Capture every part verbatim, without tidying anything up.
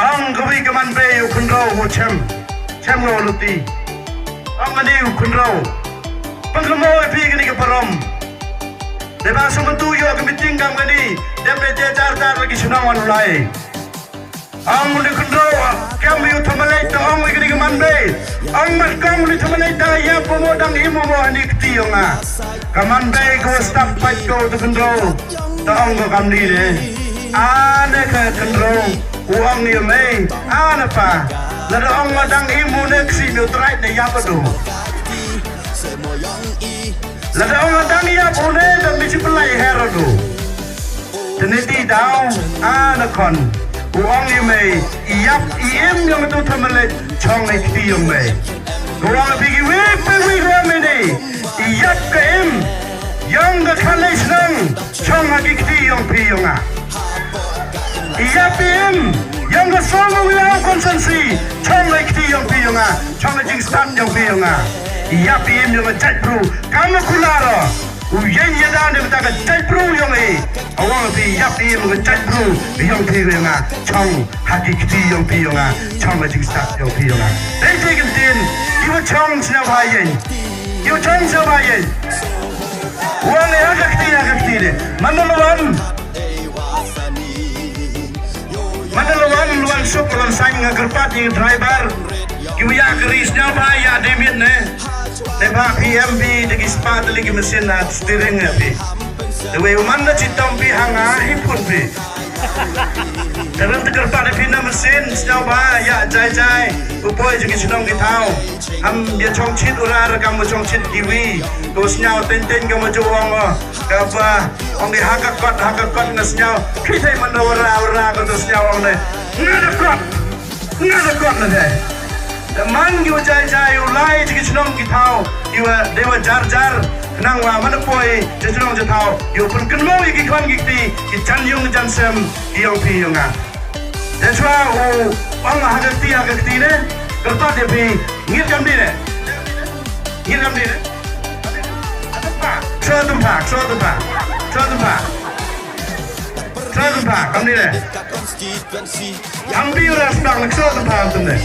Ong kawi ka man bei u khynraw u chem, chem ngo luti. Ong ani u khynraw, pynkhyndaw i phi kani ka parom. Dei ba sa myntu yoh ka meeting kam kani, dep ne te tar tar lagi chnong wan u lai. Ong uni khynraw, kam wi u thymmai leit, to ong wi kani ka man bei. Ong mat kong uni thymmai leit, dang yap mo, dang im mo, ani kti yong nga. Ka man bei ko stap pait ko to khynraw. To ong ko kamni ne. Ane ka khynraw, u ong ya mei, ane pa. Lada ong ma dang im mo ne ksi mi u trai ne yap do. Lada ong dang yap u ne, dang mi chi pynlait her do. Tene ti daw, a na khon. U ong i mei, i yap i im yong tu thymmai leit, chong i kti yong mei. Ko ong phi ki wi, phi wi ko mei ni. I yap ka im, yong ka khalei chnong, chong ha ki kti yong phi yong nga. I yap i im, yong ka song wi au konsensi, chong i kti yong phi yong nga, chong i jingstad yong phi yong nga. I yap i im yong ka jait bru, kam u kular o. U yeng ya dan de bynta ka jait bru yong i. Awang phi yap i im ka jait bru yong phi yong nga. Chong ha ki kti yong phi yong nga. Chong ha jingstad yong phi yong nga. Dei te kin tin. Ki wa chong sñiaw bha yeng. Ki wa chong sñiaw bha yeng. Wang ha ka kti ha ka kti de. Mano lo wan. Mano lo wan, lo wan suk, lo wan sañ nga kyrpad i driver. Ki wa ya kari sñiaw bha ya de mit ne. Te ba phi em phi, te ki spah te li ki machine na steering ya phi. Te wei u man na chitom phi hanga hi phun phi. Te ram te kyrpad phi na machine, sñiaw bha, ya jai jai. U poi jong ki chnong ki thaw. Ham ya chong chit u ra ra kam u chong chit ki wi. Ko sñiaw ten ten kam u ju ong o. Ka ba, ong ki ha ka kot, ha ka kot nga sñiaw. Phi thei man da wara, wara ko to sñiaw ong ne. Nga da kot. Nga da kot na de. Te man ki wa jai jai u lai chi ki chnong ki thaw, ki wa de wa jar jar, nang wa man poi chi chnong chi thaw, ki wa pynkynmaw ya ki khon ki kti, ki jan yung jan sem, ki yong phi yong nga. Te chwa u ong ha ka kti ha ka kti ne, kyrpad ya phi, ngit kam di ne. Ngit kam di ne. Chwa tum pha, chwa tum pha, chwa tum pha. Chwa tum pha, kam di ne. Ambi u ras bang, kso tu pha tu ne.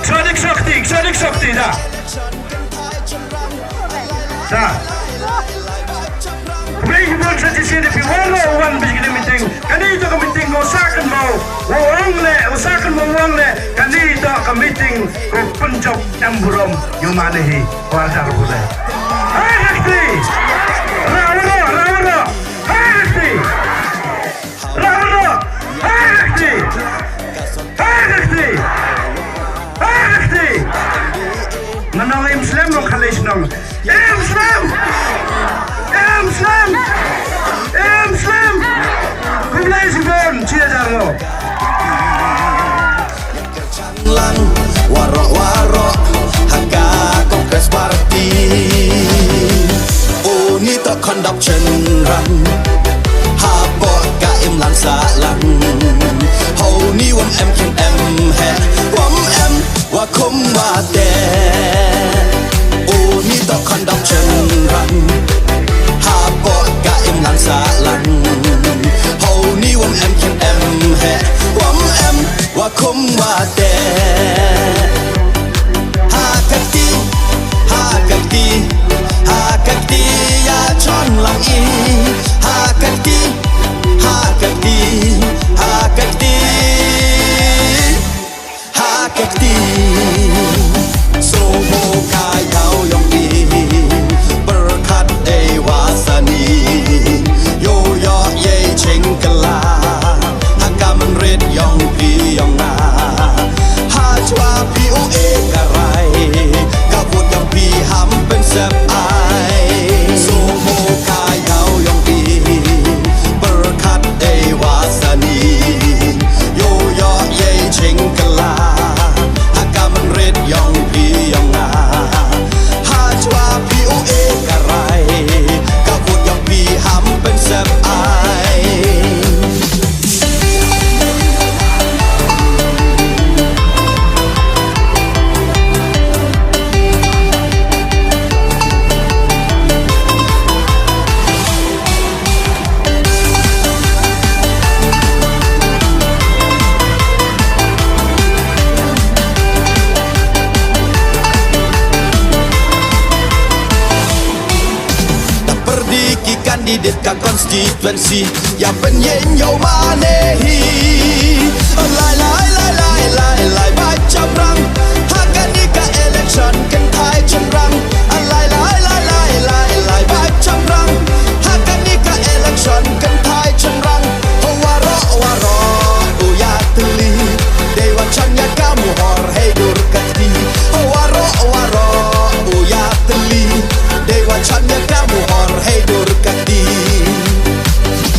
Kso dik sokti, kso dik sokti, da. Da. Khublei chibun sa chi sien phi waroh wan phi kini meeting. Kani to ka meeting ko sa kan mo. Wa ong le, u sa kan mo ong le. Kani to ka meeting ko pynjop em burom. Yu mane hi. Wa dar bu le. Hai hakti. Ra waroh, ra waroh. Hai hakti. Rah rah! Hai hakti! Hai hakti! Hai hakti! Mano im slem mo khalei chnong. Im slem! Im slem! Im slem! Khublei chibun, chi hajar mo. Lang waroh waroh ha ka Congress Party. U ni to khon dap chynrang hapoh ka imlang sahlang. Ho ni wam em khin em heh, wam em wa khum wa teh. U ni to khon dap chynrang hapoh ka imlang sahlang. Ho ni wam em khin em heh, wam em wa khum wa teh. Ha ka kti, ha ka kti, ha ka kti ya chon lang i. Ha ka kti, ha ka kti, ha ka kti, ha ka kti. So mo ka yaw yong i, pyrkhat ei wa sani. Yow yoh yei cheng kylla ha ka mynrit yong phi yong nga. Ha chwa phi u e ka rai, ka vote yong phi ham pynsep ai. So mo ka Dit ka constituency, ya pynyeng yow mane hi. Lai, lai, lai, lai, lai, lai, bait chaprang. Ha kani ka election kynthai chynrang. Lai, lai, lai, lai, lai, lai, bait chaprang. Ha kani ka election kynthai chynrang. Ho waroh, waroh, u ya tylli. Dei wa chan ya ka muhor hei dur ka kti. Ho waroh, waroh, u ya tylli. Dei wa chan ya ka muhor hei dur ka kti.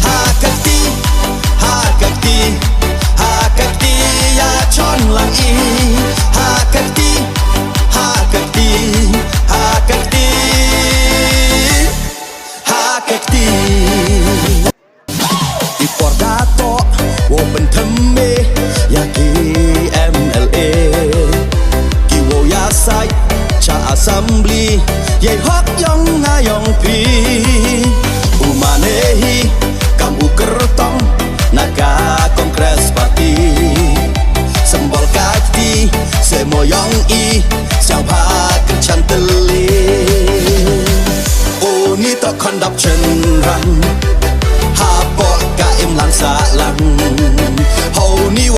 Ha ka kti, ha ka kti, ha ka kti, ya chon lang i. Ha ka kti, ha ka kti, ha ka kti, ha ka kti. I por da toh wow pynthem me ya ki M L A, ki wow ya sait cha Assembly, yei hok yong nga yong phi. U mane hi,